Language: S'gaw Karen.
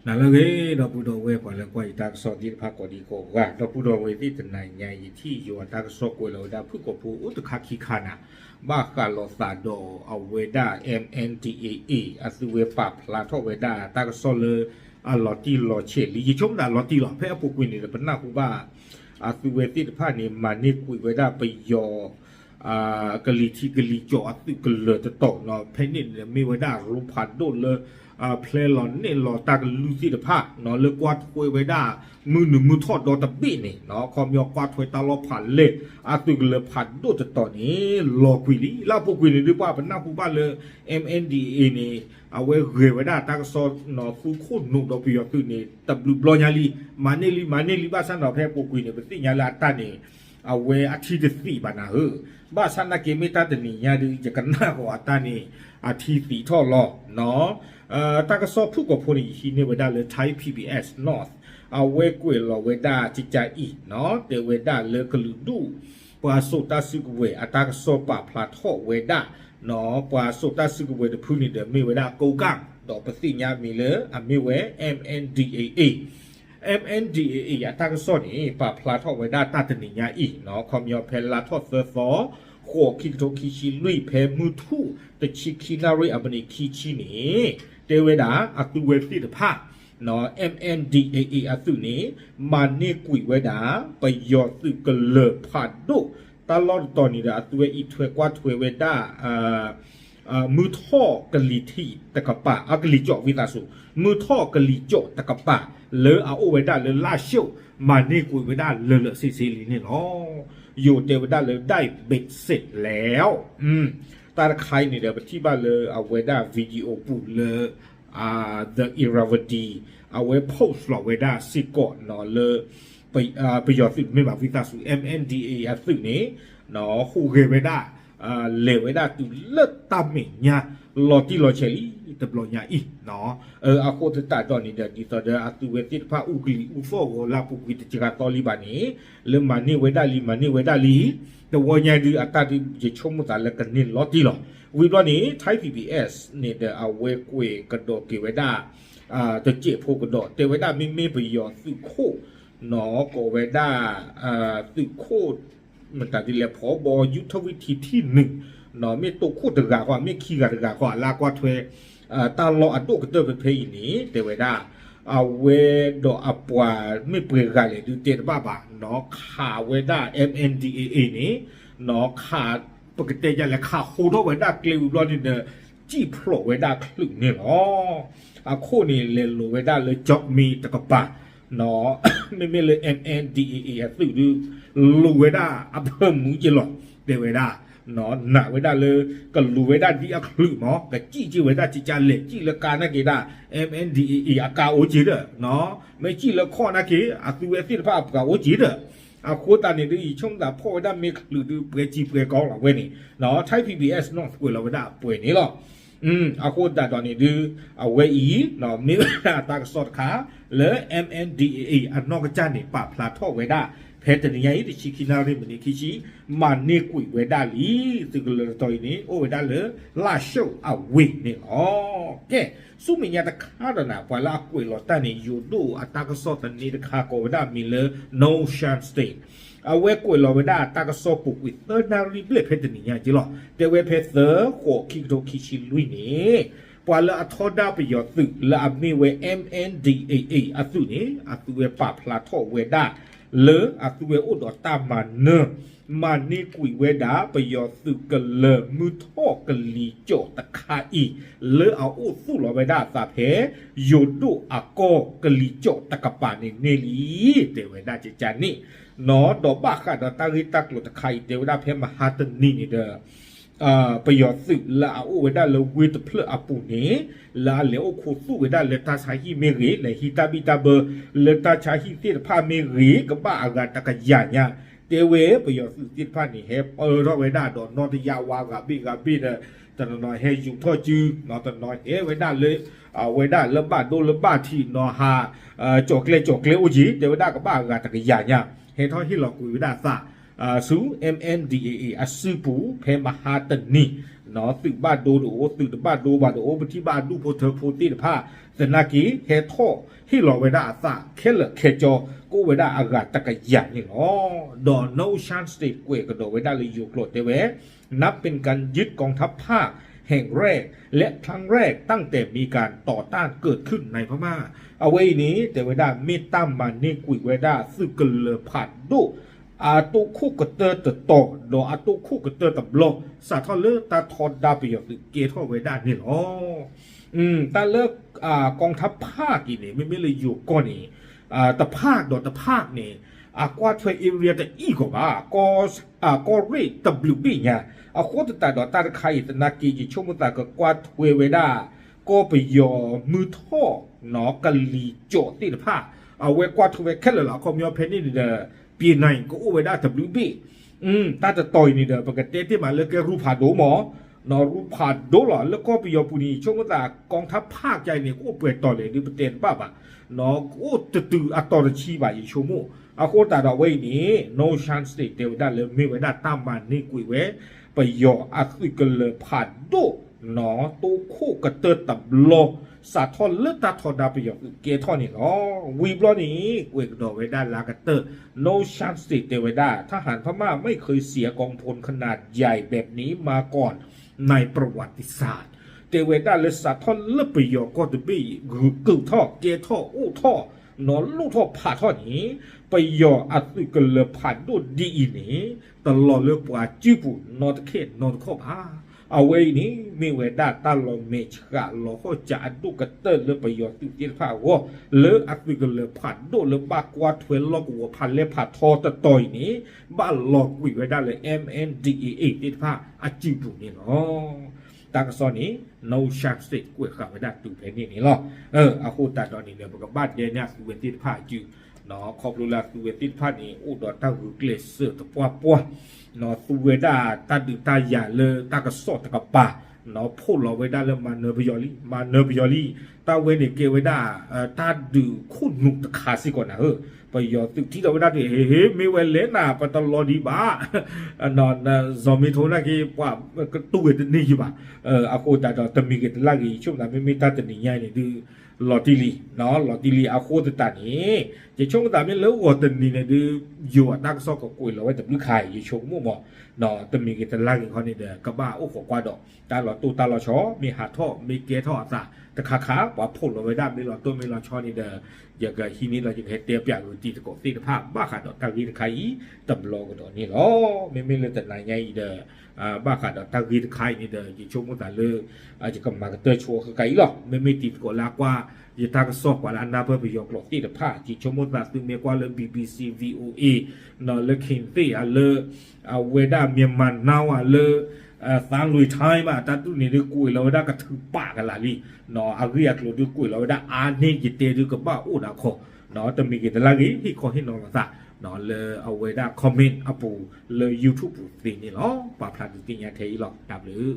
နၤလၢအဂ့ၤ ဒီပုၢ်ဒီဝဲၢ်ပှၤလၢကွၢ်ယတၢ်ကစီၣ်သ့ၣ်တဖၣ်ကိးဒံကိးဂၤ, ဒီပုၢ်ဒီဝဲၢ်သ့ၣ်တနၤညါအံၤ ယထံၣ်ယွၤတၢ်ကစီၣ်ကွဲးလီၤဝဲဒၣ်ဖုၣ်ကိာ်ဖိအိၣ်တခါခံခါနၤ, ဘၣ်ဃးလိာ်သးဒီးအဝဲဒၣ် M N D A A အသုဝဲပာ်ဖျါထီၣ်ဝဲဒၣ်တၢ်ကစီၣ်လၢ အလီၤတံၢ်လီၤဆဲးလံ ယဆိကမိၣ်သးလီၤတံၢ်လီၤ ဖဲအပူၤကွံာ်န့ၣ်ဒီး ပနၢ်ဟူဘၣ် အသုဝဲသ့ၣ်တဖၣ်န့ၣ် မၤန့ၢ်ကွံာ်ဝဲဒၣ်ပယီၤ ကလံၤထံးကလံၤကၠီအသုးကလၢၤတတီၤနီၤ, ဖဲန့ၣ်န့ၣ်မ့ၢ်ဝဲဒၣ်ရိဖးဒိၣ်လၢ ဖျဲလီၤနဲၣ်လီၤတၢ်ကလုၢ်သ့ၣ်တဖၣ်နီၤ လၢကွၢ်ထွဲဝဲဒၣ် မုၢ်နုာ်မုၢ်ထီၣ်ဒီတဘ့ၣ်န့ၣ်နီၤ, ခီပညီကွၢ်ထွဲတၢ်လီၢ်ဖးလဲၢ် အသုးကလၢၤဖးဒိၣ်တတီၤန့ၣ် လီၤကွံာ်လံ. လၢအပူၤကွံာ်န့ၣ်ဒုးပှၤပနၢ်ဟူဘၣ်လၢ M N D A A န့ၣ် အဝဲဂဲၤဝဲဒၣ်တၢ်ကစီၣ်နီၤ သူခိၣ်နူာ်ဒီးပယီၤသုးန့ၣ် တဘျုးဘျီညါလံ, မၤန့ၢ်လံ မၤန့ၢ်လံ ဘၣ်ဆၣ်နီၤ ဖဲအပူၤကွံာ်န့ၣ် ပသ့ၣ်ညါလၢအတၢ်န့ၣ် အဝဲအထံတသံးဘၣ်နၤဧၢ, ဘၣ်ဆၣ်နာ်က့မ့ၢ်တၢ်တနံၤညါဒုး ယကနၣ်ဃီၤအတၢ်န့ၣ် အထံသံးထီၣ်လီၤ. တၢ်ကစီၣ်ဖုၣ်ကိာ်ဖိန့ၣ် ယဟံးန့ၢ်ဝဲဒၣ်လၢ Thai P B S North အဝဲကွဲးလီၤဝဲဒၣ်ကကါအံၤနီၤ, တဲဝဲဒၣ်လၢကလုာ်ဒူၣ် ပှၤစိာ်တၢ်စုကဝဲၤအတၢ်ကစီၣ်ပာ်ဖျါထီၣ်ဝဲဒၣ် ပှၤစိာ်တၢ်စုကဝဲၤတဖုန့ၣ်ဒီး မ့ၢ်ဝဲဒၣ်ကိးကၣ် ဒီးပသ့ၣ်ညါမံၤလၢအမ့ၢ်ဝဲ M N D A A, M N D A A အတၢ်ကစီၣ်န့ၣ် ပာ်ဖျါထီၣ်ဝဲဒၣ်တၢ်တနံၤညါအံၤနီၤ, ခီပညီဖဲလါထီၣ်သၢသီ ဃိးခံကထိခံဆံလွံၢ် ဖဲမုၢ်ထူၣ်တဆံခံနၣ်ရံၣ်အမံးနံးခံဆံန့ၣ် တဲဝဲဒၣ် အသုဝဲသ့ၣ်တဖၣ် M N D A A အသုးန့ၣ် မၤန့ၢ်ကွံာ်ဝဲဒၣ် ပယီၤသုးကလၢၤဖးဒိၣ် တၢ်လီၢ်တတီၤန့ၣ်ဒီး အသုဝဲအံးထွဲကွၢ်ထွဲဝဲဒၣ် မုၢ်ထီၣ်ကလံၤထံးတကပၤ အကလံၤကၠီၣ်ဝံသးစူၤ မုၢ်ထီၣ်ကလံၤကၠီၣ်တကပၤ လၢအအိၣ်ဝဲဒၣ်လၢလၢၢ်ၡိၣ် မၤန့ၢ်ကွံာ်ဝဲဒၣ်လၢလၢာ်ဆ့ဆ့လံန့ၣ်လီၤ. ယိၤတဲဝဲဒၣ်လၢ ได้เบ็ดเสร็จแล้ว တၢ်တခါအံၤန့ၣ်ဒီး ပထံၣ်ဘၣ်လၢအဝဲဒၣ် video ပူၤလၢ The Irrawaddy အဝဲ post လီၤဝဲဒၣ်စ့ၢ်ကီးနီၤလၢ ပယီၤသုးတမ့ၢ်ဘၣ်ဝံသးစူၤ M N D A A အသုးန့ၣ် ဟူးဂဲၤဝဲဒၣ် လဲၤဝဲဒၣ်တုၤလၢတၢ်မဲာ်ညါ လီၤတံၢ်လီၤဆဲးလံ တဘျီညါအံၤနီၤ. အဃိသတးဒီးန့ၣ်ဒီး ဒ်သိးဒီးအသုဝဲသ့ၣ်တဖၣ်အူကလံၤအူသီၣ်ဂီၤလၢအပူၤကွံာ်တစှၤသီလံဘၣ်န့ၣ် လၢမၤန့ၢ်ဝဲဒၣ်လံ မၤန့ၢ်ဝဲဒၣ်လံ တဝီညါဒုးအတၢ်ဒုးယဆိကမိၣ်သးလၢကန့ၢ်လီၤတံၢ်လီၤ. ဝံၤဘျီန့ၣ် Thai P B S န့ၣ်ဒီးအဝဲကွဲးကဒီးက့ၤဝဲဒၣ် တစဲးဖိကဒီး တဲဝဲဒၣ်မ့မ့ၢ်ပယီၤသုးခိၣ်နီၤ ကိးဝဲဒၣ် သုးခိၣ် မတၤဒ်လဲၣ် ဖီဘီ ယုထဝံထံထံၣ်နုာ်နီၤ မ့ၢ်တိခိၣ်တဂၤဃီ မ့ၢ်ခံဂၤတဂၤဃီ အလၢကွၢ်ထွဲ တၢ်လီၢ်အဒိၣ်ကတၢၢ်ဖဲဖဲအံၤန့ၣ် တဲဝဲဒၣ် အဝဲဒီးအပှၤမ့ၢ်ပှဲၤဂၤလဲၣ်ဒုးတဲတဘၣ်ဘၣ်နီၤ ခးဝဲဒၣ် M N D A A န့ၣ်နီၤ ခး ပကတဲယလဲၣ် ခးဟိထီၣ်ဝဲဒၣ်ကျဲဝံၤဘျီန့ၣ်ဒီး စံၣ်ဖျိးဝဲဒၣ်ချုးန့ၣ်လီၤ. အခိၣ်န့ၣ် လဲၤလိၤဝဲဒၣ်လၢ Jagmeet တကပၤနီၤ မ့မ့ၢ်လၢ M N D A A အသုးဒုး လိၤဝဲဒၣ်အဖၢမုၢ်က့လီၤ တဲဝဲဒၣ် နာ်ဝဲဒၣ်လၢ ကလိၤဝဲဒၣ်ဒ်အချုးမး ကစံၣ်က့ၤဝဲဒၣ်ကကါလဲၣ် စံၣ်လၢကါနာ်က့ၤဒၣ် M N D A A အကါအိၣ်က့ၤဒီး မ့ၢ်စံၣ်လၢခီၣ်နာ်က့ၤ အသုဝဲသ့ၣ်တဖၣ်အပှၤအိၣ်က့ၤဒီး အဃိသတးန့ၣ်ဒုး ယဆိကမိၣ်သးဖီၣ်ဝဲဒၣ်မ့ၢ်ချုးဒုး ပှဲၤစံာ်ပှဲၤကီလီၤဝဲန့ၣ် Thai P B S နီၤ ကွဲးလီၤဝဲဒၣ်ပှဲၤန့ၣ်လီၤ. အဃိသတးဒီးန့ၣ်ဒုး အဝဲအံၤ မ့ၢ်ဝဲဒၣ်တၢ်ကစီၣ်တခါ လၢ M N D A A အနီၢ်ကစၢ်န့ၣ် ပာ်ဖျါထီၣ်ဝဲဒၣ် ဖဲတနံၤညါအံၤ တဆံခံနၣ်ရံၣ်မံးနံးခံဆံ မၤန့ၢ်ကွံာ်ဝဲဒၣ်လံ. သုးကလၢၤတတီၤအံၤန့ၣ် အိၣ်ဝဲဒၣ်လၢ လၢၢ်ၡိၣ်အဝ့ၢ်န့ၣ်လီၤ. ကဲ ဆူမဲာ်ညါတခါဒီးနၤ ပှၤလၢအကွဲးလီၤတၢ်န့ၣ် ယိၤဒိၣ်အတၢ်ကစီၣ်သန့တခါ ကိးဝဲဒၣ်မံၤလၢ No Chance State အဝဲကွဲးလီၤဝဲဒၣ်တၢ်ကစီၣ်ပူၤကွံာ်သၢနၣ်ရံၣ်ဘျဲၣ်ဖဲတနံၤညါက့လီၤ. တဲဝဲဖဲသၢဃိးခံကထိခံဆံလွံၢ်န့ၣ် ပှၤလၢအထီဒါပယီၤသုးလၢအမ့ၢ်ဝဲ M N D A A အသုးန့ၣ် အသုဝဲပာ်ဖျါထီၣ်ဝဲဒၣ် လၢအသုဝဲအိၣ်ဒီးတၢ်မၤနၢၤ မၤန့ၢ်ကွံာ်ဝဲဒၣ် ပယီၤသုးကလၢၤမုၢ်ထီၣ်ကလံၤကၠီၣ်တခါအံၤ လၢအအိၣ်သူၣ်လီၤဝဲဒၣ်အသးဖဲ ယိၤဒိၣ်အကီၢ်ကလံၤကၠီၣ်တကပၤန့ၣ်န့ၢ်လံ တဲဝဲဒၣ်ကကါန့ၣ်နီၤ. ဒီးဘၣ်ဃးဒီးတၢ်ဂ့ၢ်တၢ်ကျိၤတခါအံၤ တဲဝဲဒၣ်ဖဲမဟါတနံၤန့ၣ်ဒီး ပယီၤသုးလၢအအိၣ်ဝဲဒၣ်လၢဝ့ၢ်တဖျၢၣ်အပူၤန့ၣ် လၢအလဲၤအိၣ်ခိးသူၣ်ဝဲဒၣ်လၢတၢ်ဆါဟံၣ်မ့ၢ်ဂ့ၤ လဲၤဟံးတၢ်ဘံၣ်တၢ်ဘၢ လၢတၢ်ဆါဟံၣ်သ့ၣ်တဖၣ်မ့ၢ်ဂ့ၤ ကဘၣ်အဂၤတကယၤညါ တဲဝဲပယီၤသုးသ့ၣ်တဖၣ်န့ၣ် ဟဲပၢထီၣ်ဝဲဒၣ်ဒီးနီၢ်တယၢ်ဝါဂၤဘ့ၣ်ဂၤဘ့ၣ်ဒီး တနီၤနီၤဟဲယူၤထီၣ်စု တနီၤဟဲဝဲဒၣ်လၢ အဝဲဒၣ်လၢဘၣ်ဒိလၢဘၣ်ထံးနီၤဟး ကၠီၤကျဲကၠီၤကျဲအိၣ်က့ၤ တဲဝဲဒၣ်ကဘၣ်အဂၤတကယၤညါ ဟဲထီၣ်ဟ့ၣ်လီၤကွံာ်ဝဲဒၣ်အသး ဆူ M N D A A အစုပူၤ ဖဲမဟါတနံၤ သုးဘၣ်ဒိတအိၣ် သုးတဘၣ်ဒိဘၣ်တအိၣ် ပထံၣ်ဘၣ်အဒူၣ်ဖိထၢဖိသ့ၣ်တဖၣ် သနာ်က့ ဟဲထီၣ်ဟ့ၣ်လီၤဝဲဒၣ်အသးခဲလၢာ်ခဲဆ့ ကအိၣ်ဝဲဒၣ်အဂၤတကယၤန့ၣ်လီၤ. ဒီး Nonchance State ကွဲးကဒီးဝဲဒၣ်လၢယိၤကျိာ်တဲဝဲ นับเป็นการยึดกองทัพภาคแห่งแรกและครั้งแรกตั้งแต่มีการต่อต้านเกิดขึ้นในพม่า အဝဲအံၤန့ၣ် တဲဝဲဒၣ်မ့ၢ်တၢ်မၤန့ၢ်ကွံာ်ဝဲဒၣ်သုးကလၢၤဖးဒိၣ် အတိၢ်ခိၣ်ကတၢၢ်တတီၤ ဒီးအတိၢ်ခိၣ်ကတၢၢ်တဘျီ စးထီၣ်လၢတၢ်ထီဒါပယီၤသုးကဲထီၣ်ဝဲဒၣ်န့ၣ်လီၤ. တၢ်လၢ กองทัพภาค အံၤန့ၣ် မ့မ့ၢ်လၢယိၤကီၢ်န့ၣ် တဖၣ်ဒီးတဖၣ်န့ၣ် အကွၢ်ထွဲ area တအံၣ်ကီးဘၣ် ကီၢ်ရ့ၣ်တဘျုးဘ့ၣ်ညါ အဃိသတးဒီးတၢ်တခါအံၤ သနာ်က့ ယဆိကမိၣ်သးကကွၢ်ထွဲဝဲဒၣ် ကီၢ်ပယီၤမုၢ်ထီၣ် ကလံၤကၠီးသ့ၣ်တဖၣ် အဝဲကွၢ်ထွဲဝဲခဲလၢာ်လီၤ. အခီပညီဖဲန့ၣ်န့ၣ်ဒီး ပျ့ၤနၢ် ကအိၣ်ဝဲဒၣ်တဘျုးဘ့ၣ် တၢ်တတီၤအံၤန့ၣ်ဒီး ပကတဲတ့ၢ်မးလၢကဲရူၢ်ဖးဒိၣ်မး ရူၢ်ဖးဒိၣ်လီၤ လၢကီၢ်ပယီၤပူၤန့ၣ် ယဆိကမိၣ်သး กองทัพภาค ကါအံၤန့ၣ် ကအိၣ်ပှဲၤတီၤလဲၣ်ဒုးပတဲတဘၣ်ဘၣ် ကအိၣ်တတုၤအတီၤတဆံဘၣ် ယဆိကမိၣ် အဃိသတးဒီးအဝဲအံၤန့ၣ် Nonchance State တဲဝဲဒၣ်လၢမ့ၢ်ဝဲဒၣ်တၢ်မၤန့ၢ်ကွံာ်ဝဲ ပယီၤအသုးကလၢၤဖးဒိၣ် တိၢ်ခိၣ်ကတၢၢ်တဘျီ စးထီၣ်လၢတၢ်ထီဒါပယီၤသုးကဲထီၣ်န့ၣ်လီၤ. ဝံၤဘျီန့ၣ် ကွဲးကဒီးဝဲဒၣ်လၢအကတၢၢ် Nonchance State တဲဝဲဒၣ် ทหารพม่าไม่เคยเสียกองพลขนาดใหญ่แบบนี้มาก่อน ในประวัติศาสตร์ တဲဝဲဒၣ်လၢစးထီၣ်လၢပယီၤကီၢ်တဘ့ၣ်အံၤ ဂုာ်ကုာ်ထီၣ် ကဲထီၣ်အိၣ်ထီၣ် နီၢ်လိၣ်ထီၣ်ဖးထီၣ်န့ၣ် ပယီၤအသုးကလၢၤဖးဒိၣ်ဒ်အံၤန့ၣ် တလီၤလၢပှၤစုပူၤနီတခဲနီတခီၣ်ဘၣ်. အဝဲအံၤန့ၣ် မ့ၢ်ဝဲဒၣ်တၢ်လီၤမဲာ်ဆှးလီၤဟီၣ်စးအဒိၣ်ကတၢၢ်လၢပယီၤသုးသ့ၣ်တဖၣ်အဂီၢ် လၢအသုးကလၢၤဖးဒိၣ်လၢဘၣ်ကွၢ်ထွဲလီၢ်ကဝီၤဖးလဲၢ်ဖးထီတတီၤအံၤန့ၣ် ဘၣ်လီၤကွံာ်ဝဲဒၣ်လၢ M N D A A သ့ၣ်တဖၣ်အစုပူၤန့ၣ်လီၤ. တၢ်ကစီၣ်န့ၣ် Nonchance State ကွဲးဃာ်ဝဲဒၣ်တုၤဖဲန့ၣ်န့ၣ်လီၤ. အဃိသတးဒီးန့ၣ်ဒီး ပကဘၣ်ဒဲန့ၢ်အသုးဝဲသ့ၣ်တဖၣ်အစု ခီဖျိလၢအသုးဝဲသ့ၣ်တဖၣ်န့ၣ် အိၣ်ဒီးတၢ်ဂုာ်ကျဲးစၢးသပှၢ်ပှၢ် သူဝဲဒၣ်တၢ်ဒုးတၢ်ယၤလၢတၢ်ကစီၣ်တကပၤ ဖီၣ်လီၤဝဲဒၣ်လၢမၤနၢၤပယီၤလံ မၤနၢၤပယီၤလံ တၢ်ဝဲန့ၣ်ကဲဝဲဒၣ် တၢ်ဒုးခိၣ်နူာ်တခါစ့ၢ်ကီးနၤဧၢ, ပယီၤသုးထံၣ်ထီၣ်ဝဲဒၣ်ဒုး ဟ့ ဟ့ မ့ၢ်ဝဲလဲၣ်နၤ ပတလီၤဒံးဘၣ် စီၤမ့ထိနၢ်က့ ပှၤကတူၢ်ဝဲတန့ၢ်ယဘၣ်. အဃိသတးဒီး တမံၤဂ့ၤတလၢ်ဂ့ၤ ယဆိကမိၣ်သးမ့မ့ၢ်တၢ်တနံၤညါအံၤန့ၣ်ဒုး လီၤတံၢ်လံ လီၤတံၢ်လံ အဃိသတးန့ၣ် ယဆိကမိၣ်သးမ့ၢ်လၢဂီၤတနံၤန့ၣ်ဒုး ယိၤအတၢ်ကစီၣ်ကကွဲးလီၤဝဲတဘျုးခါအံၤ ယဆိကမိၣ်မး တမံၤဂ့ၤတလၢ်ဂ့ၤခီန့ၣ်ဒီး ကဘၣ်အိၣ်ခိးကွၢ်ဒီး တၢ်လီၤတိၢ်တၢ်လီၤဆီ မ့ၢ်ဟးထီၣ်မ့ၢ်ကဲထီၣ်အသး တခါခါ ပှၤဖီၣ်လီၤဝဲဒၣ် မ့ၢ်လီၤတိၢ်မ့ၢ်လီၤဆီန့ၣ်ဒီး ယကဟံးန့ၢ်လီၤ ယကဟဲတဲပၠးဂုာ်တံၤသကိးသ့ၣ်တဖၣ် ဘၣ်ဃးဒီးတၢ်ဂ့ၢ်တခါအံၤ တဘျီကဒီးန့ၣ်လီၤ. မ့မ့ၢ်လၢတနၤညါအံၤဒီး ဘၣ်ဃးဒီးတၢ်ဂ့ၢ်တခါအံၤန့ၣ်ဒီး ယဆိကမိၣ်သးလၢ ယကမၤကတၢၢ်ဆိအဃိခါအံၤလီၤ. မ့မ့ၢ်တံၤသကိးလၢအကွၢ် ယတၢ်ကစီၣ်ပှၤလၢအနၢ်ပၢၢ်ပယီၤကျိာ်သ့ၣ်တဖၣ် ယဆိကမိၣ်သးသုမ့ၢ်ကွၢ်လၢ B B C, V O A လၢ ခ့ၣ်သ့ၣ်ဧါ လၢ အဝဲဒၣ် Myanmar Now ဧါ လၢ သးလွံၢ်ထါမး တၢ်ဒုးန့ၣ်ဒုးကွဲးလီၤဝဲဒၣ်ကထုးပာ်ကလာ်လံ အဂ့ၢ်အကျိၤဒုးကွဲးလီၤဝဲဒၣ်အါန့ၢ်ယတဲဒုးကဘၣ်အိၣ်ဒၣ်ခီ တမံၤဂ့ၤတလၢ်ဂ့ၤ ဟ့ၣ်ခီဟ့ၣ်နီၤလီၤသး လၢအဝဲဒၣ် comment အပူၤ လၢ YouTube ပူၤသ့န့ၣ်လီၤ. ပာ်ဖျါဒုးသ့ၣ်ညါထဲအံၤလီၤ. တၢ်ဘျုး